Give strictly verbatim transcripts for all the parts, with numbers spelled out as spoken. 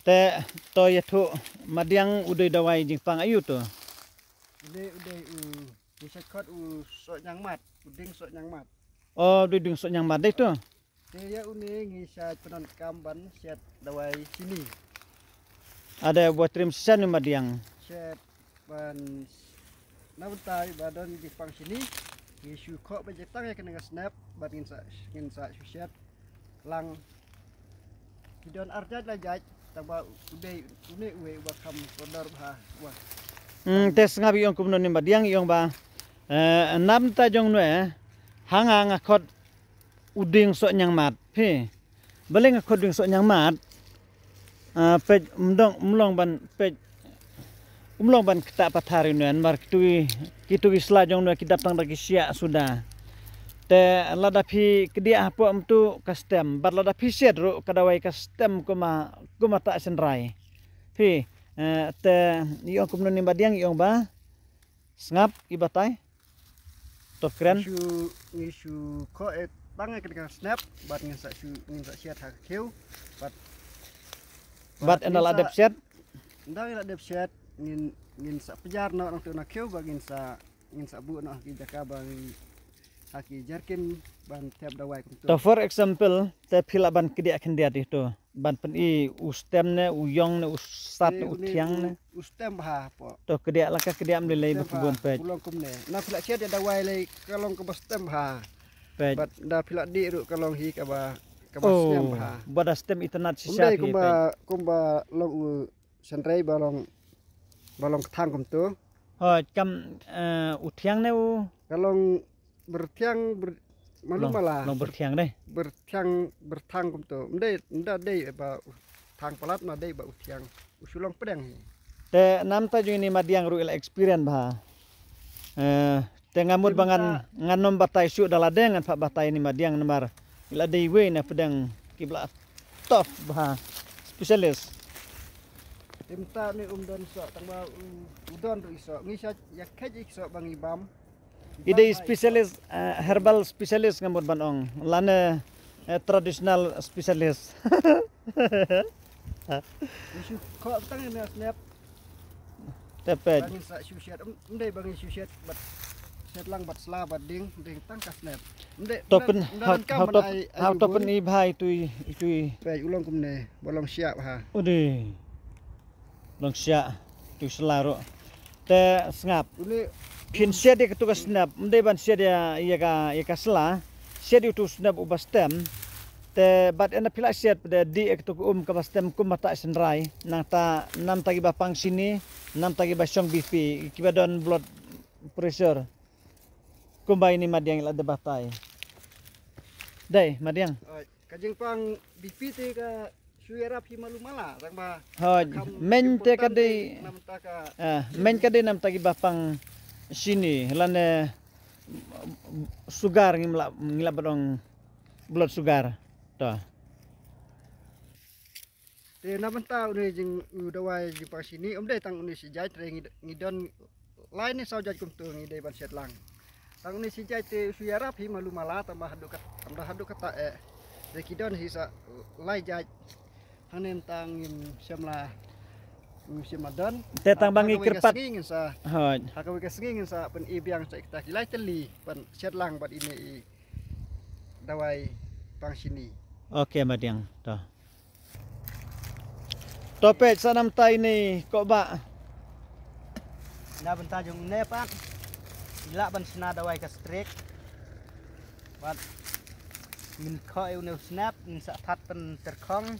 Te to ïathuh, madiang u dei dawai jingpang aïu to? U dei, u dei u, u shait khot u soh ñiangmat, u dieng soh ñiangmat. O, u dei dieng soh ñiangmat dei to. Te ïa une ngi shait pyndonkam ban shet dawai shini. Ade, wat trim shisha ne madiang? Shet ban, na bynta ba don jingpang shini, ngi shu khoh ba jingtang ïa kane ka snep, bad ngin sa, ngin sa shu shet lang. Ki don ar jait lai jait, tang ba u dei une uwei uba kham kordor bha, uba. Hmm, te sngap, i ong kumno ne madiang, i ong ba, eh, na bynta jong une, ha nga nga khot u dieng soh ñiangmat, phi. Balei nga khot dieng soh ñiangmat? Ah, peit, ym dong, ym long ban, peit, ym long ban ktah pathar ïa une, namar kitu ki, kitu ki sla jong une ki dap tang da ki shiah suda. Te lada phi kdiah hapoh mynta ka stem, bad lada phi shet ruh ka dawai ka stem kumba, kumba tah shynrai. Phi, eh, te i ong kumno ne madiang, i ong ba, sngap, i batai. To kren. Ngi shu, ngi shu khoh, eh, tang ïa kane ka snep, bad ngin sa shu, ngin sa shet ha ka khiew, bad, bad ynda la dep shet, ynda la dep shet, ngin, ngin sa pynjar noh nangtu na khiew, bad ngin sa, ngin sa buh noh ha ki jaka ba ngi, ha ki jerkin ban thep dawai kumtu. To, for example, te phi lah ban kdiah khyndiat ïa to. Ban pyni u stem ne, u ïong ne, u sat ne, u thiang ne. U stem bha hapoh. To kdiah la ka kdiah, ym lei lei ba ka bun peit. U long kumne. Na phi la shet ïa dawai lei ka long kaba stem bha. Peit. Bad da phi la dih ruh ka long hi kaba, kaba stem bha. Bad da stem itynnad shisha phi peit. Kumba, kumba long u shynrai ba long, ba long kthang kumtu. Hooid, kam, eh, u thiang ne u. Ka long byrthiang, ber-, malu mala. Long byrthiang dei. Byrthiang, byrthiang kumtu. Ym dei, ym da dei ba u thang palat, ma dei ba u thiang. U shu long pdeng hi. Te namta jong ine i madiang ruh i la experience bha. Eh, te nga mut ba ngan, ngan ym batai shuh da lade, ngan phah batai ine i madiang namar i la dei iwei na pdeng kiba la tough bha, specialist. Te mynta une um don soh, tang ba u, u don ruh i soh. Ngi shait ïa kheit ïa i soh ba ngi bam. I dei specialist, eh, herbal specialist nga mut ban ong. Lane, eh, traditional specialist. Ngi shu khoh tang ïa ka snep. Te peit. Ba ngin sa shu shet, ym, ym dei ba ngin shu shet bad shet lang bad sla bad dieng, dieng tang ka snep. Ym dei, to pyn, ym dei, haoid, haoid to pyn, haoid to pyn i bha itu i, itu i. Peit, u long kumne, ba long shiah bha. U dei. Long shiah, tu sla ruh. Te sngap. Phin shet ïa katu ka snep, ym dei ban shet ïa, ïa ka, ïa ka sla. Shet ïa utu u snep uba stem. Te bad ynda phi la shet pat de dih ïa katu ka um kaba stem kumba tah shynrai. Nangta, namta kiba pang shini, namta kiba shong B P, kiba don blood pressure. Kumba ine i madiang i la dep batai. Dei, madiang. Oi, ka jingpang B P te ka shu ïarap hi malu mala, tang ba. Hooid, meiñ te ka dei, namta ka, ah, meiñ ka dei namta kiba pang shini, lane sugar ngim lah, ngim lah ban ong blood sugar. To. Te na bynta une jing u dawai jingpang shini, ym dei tang une shi jait, te ngi, ngi don lai ne saw jait kumtu ngi dei ban shet lang. Tang une shi jait te shu ïarap hi malu mala, tang ba haduh kat, tang ba haduh kata eh. Te ki don hi sa lai jait. Hangne tang ngim shym la, ngim shym la don. Te tang ba ngi kyrpad. Ngin sa. Hooid. Ha kawei ka sngi ngin sa pyni biang sa kita ki lai tylli ban shet lang bad ine i dawai pang shini. Ok, madiang. To. To peit sa namta ine ko bah. Na bynta jong une pat. I lah ban shna dawai ka strik. Bad ngin khoh ïa une u snep, ngin sa that pyntyrkhong.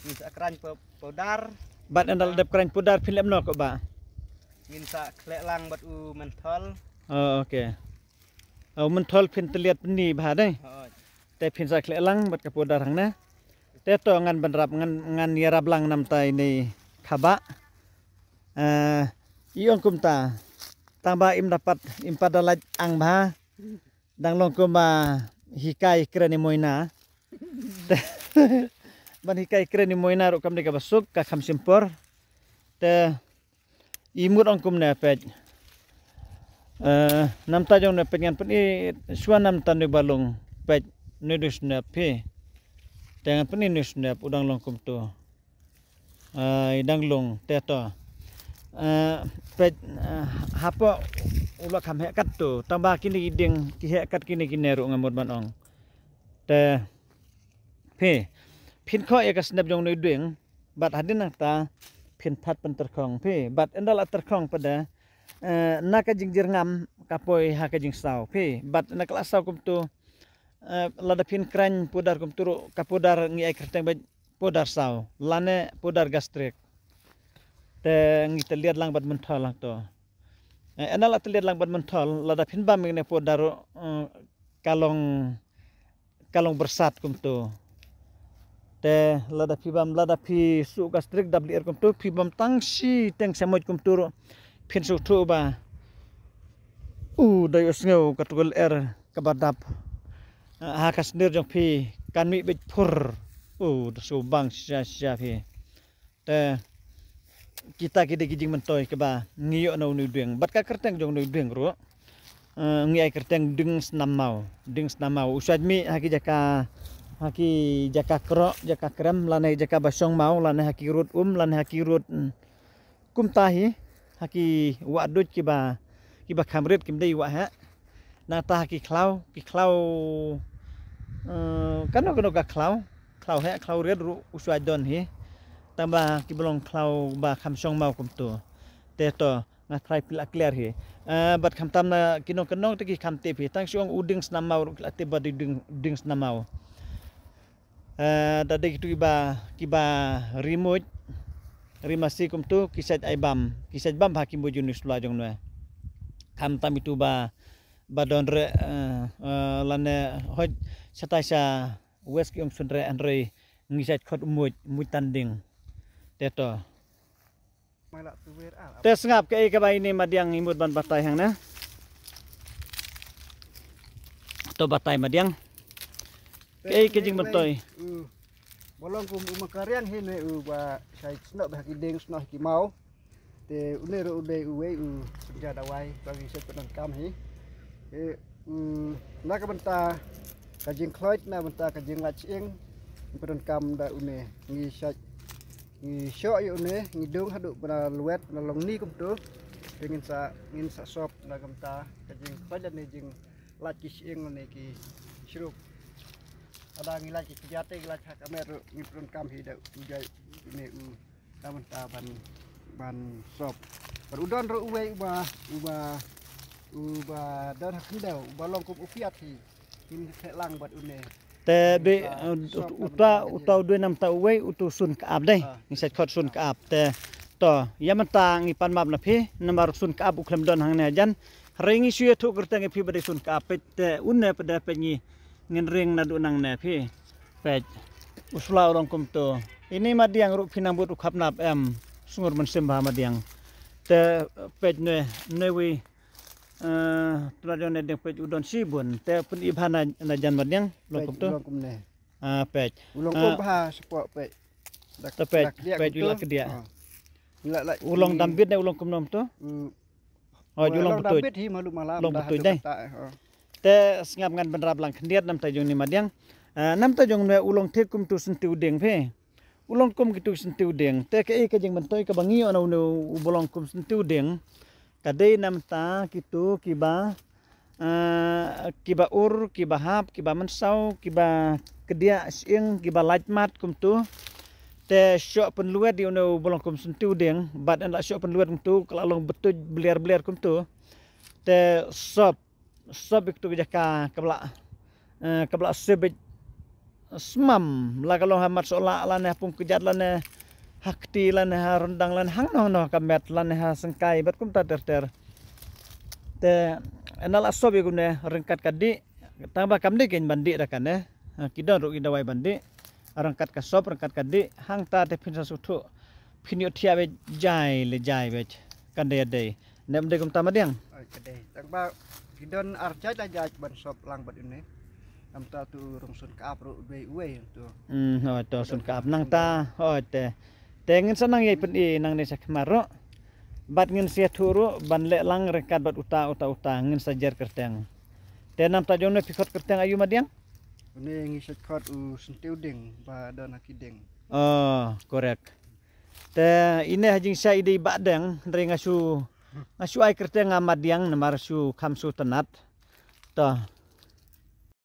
Ngin sa kren po-, powder. Bad ynda la dep kren powder phin leh kumno ko bah? Ngin sa khleh lang bad u menthol. Oh, ok. U menthol phin tylliat pyni bha dei. Hooid. Te phin sa khleh lang bad ka powder hangne. Te to ngan bynrap ngan, ngan ïarap lang namta ine i khabah. Eh, i ong kumta. Tang ba im dapat, im pat da lait ang bha. Dang long kumba hikai kren i moina. Te, ban hikai kren i moina ruh kam dei kaba suk, ka kham shim por. Te i mut ong kumne peit. Eh, namta jong une peit ngan pyni shuwa namta une ba long peit une u snep phi. Te ngan pyni une u snep u dang long kumtu. Ai dang lung te to. Eh, peit, eh, hapoh u la kham heh kat to. Tang ba kine ki dieng ki heh kat kine kine ruh nga mut ban ong. Te phi phin khoh ïa ka snep jong u dieng bad hadien nangta phin pat pyntyrkhong phi bad ynda la tyrkhong pat de, eh, na ka jingjyrngam ka poi ha ka jingsaw phi bad na ka la saw kumto, eh, lada phin kren pudar kumto ruh ka pudar ngi ai kyrteng bad pudar saw lane pudar gastrik. Te ngi tylliat lang bad mynthol lang to. Eh, ynda la tylliat lang bad mynthol lada phin bam ïa kane pudar ruh, eh, ka long ka long bersat kumto. Te lada phi bam lada phi suh gastrik dap lier kumto phi bam tang shi teng shamoit kumto ruh phin sngewthuh ba u dei u sngew ka tukul er kaba dap, eh, ha ka snier jong phi kan mih beit phur. U da sngewbang shisha shisha phi. Te kita ki dei ki jingmyntoi kaba ngi ïoh na une u dieng bad ka kyrteng jong une u dieng ruh, eh, ngi ai kyrteng dieng snam maw, dieng snam maw. U shait mih ha ki jaka, ha ki jaka kroh jaka krem lane jaka ba shong maw lane ha ki rud um lane ha ki rud, mm, kumta hi ha ki wah duh kiba kiba kham rit kim dei wah heh. Nangta ha ki khlaw ki khlaw, eh, kano kano ka khlaw, khlaw heh khlaw rit ruh u shait don hi. Tang ba kiba long khlaw ba kham shong maw kumto. Te to nga trai pila clear hi. Eh, bad khamtam na ki nongkyndong te ki kham tip hi tang shu ong u dieng snam maw ruh ki la tip ba dei dieng, dieng snam maw. Eh, da dei kitu kiba kiba ri muid ri masi kumtu ki sait ai bam ki sait bam ha ki muid jong une u sula jong nue. Khamtam itu ba ba don re, eh, eh, lane hoj satai sa west ki um sun re anrei ngi sait khot muid muid tanding. Teto. Te sngap kaei kaba ine madiang i mut ban batai hangne. To batai madiang. Kaei ka jingmyntoi. U ba long kum u makariang hi ne u ba shait snoh ba ha ki dieng snoh ha ki maw. Te une ruh u dei uwei u synja dawai ba ngi shait pyndonkam hi. Te u na ka bynta ka jingkhloit na bynta ka jinglait shyieng pyndonkam da une ngi shait ngi shoh ïa une ngi dung haduh ba na luet na long ni kumtu. Te ngin sa ngin sa sop na ka bynta ka jingkhloit lane jinglait ki shyieng lane ki shrup. Ada ngi lait ki kjat te ngi lait ha ka met ruh ngi pyndonkam hi da u jai une u na bynta ban ban sop. Bad u don ruh uwei uba uba uba don ha khyndew uba long kum u piat hi. Ngin sa theh lang bad une. Te be uta uta u dei namta uwei utu sun ka ap dei. Ngi sa khot sun ka ap te to ïa mynta ngi pan map na phi namar sun ka ap u khlem don hangne jan. Hynrei ngi shu ïathuh kyrteng ïa phi ba dei sun ka ap peit te une pat de peit ngi ngin ring naduh nangne phi. Peit u sula u long kumto. Ini madiang ruh phi nang bud u khap nap em. Sngur mynsiem bha madiang. Te peit ne ne wi. Eh, tla jong ne ding peit u don shibun te pun i bha na na jan madiang long kumto. Long kumne. Ah, peit. U long um bha support peit. Te peit peit u la kdia. U long dambit ne u long kumnom to. Oh, ju long betuid. Long betuid dei. Te sngap ngan bynrap lang khyndiat namta jong ni madiang. Eh, namta jong ne u long thik kumtu senti u dieng phi. U long kum kitu senti u dieng. Te kaei ka jingmyntoi kaba ngi ïoh na une u ba long kum senti u dieng. Ka dei namta kitu kiba eh, kiba ur, kiba hap, kiba mynsaw, kiba kdiah shyieng, kiba lait mat kumtu. Te shoh pynluet ïa une u ba long kum senti u dieng bad ynda shoh pynluet kumtu ka la long betuid bliar bliar kumtu. Te sop sop ïa kitu ki jaka kaba la, eh, kaba la sep beit smam la ka long ha mat sohlah lane ha pung kjat lane ha kti lane ha ryndang lane hangno hangno ha ka met lane ha sengkai bad kumta ter ter. Te ynda la sop ïa kane ryngkat ka dih tang ba kam dei kein ban dih da kane. Ha, ki don ruh ki dawai ban dih ryngkat ka sop ryngkat ka dih hangta te phin sa sngewthuh phin ïoh thiah beit jai le jai beit kan dei dei. Ne em dei kumta madiang. Oi ka dei tang ba ki don ar jait la jait ban sop lang bad une. Namta tu rong sun ka ap ruh dei uwei tu. Hmm, oi to sun ka ap nangta oi te. Te ngin sa nang ïai pyni nangne sa khmar ruh. Bad ngin sa ïathuh ruh ban leh lang ryngkat bad uta uta uta ngin sa jer kyrteng. Te namta jong ne phi khot kyrteng aïu madiang? Une ngi sa khot u senti u dieng ba don ha ki dieng. Oh, korek. Te ine ha jingshai i dei Bah Deng, hynrei nga shu, nga shu ai kyrteng nga Madiang namar shu kham shu tnat. To,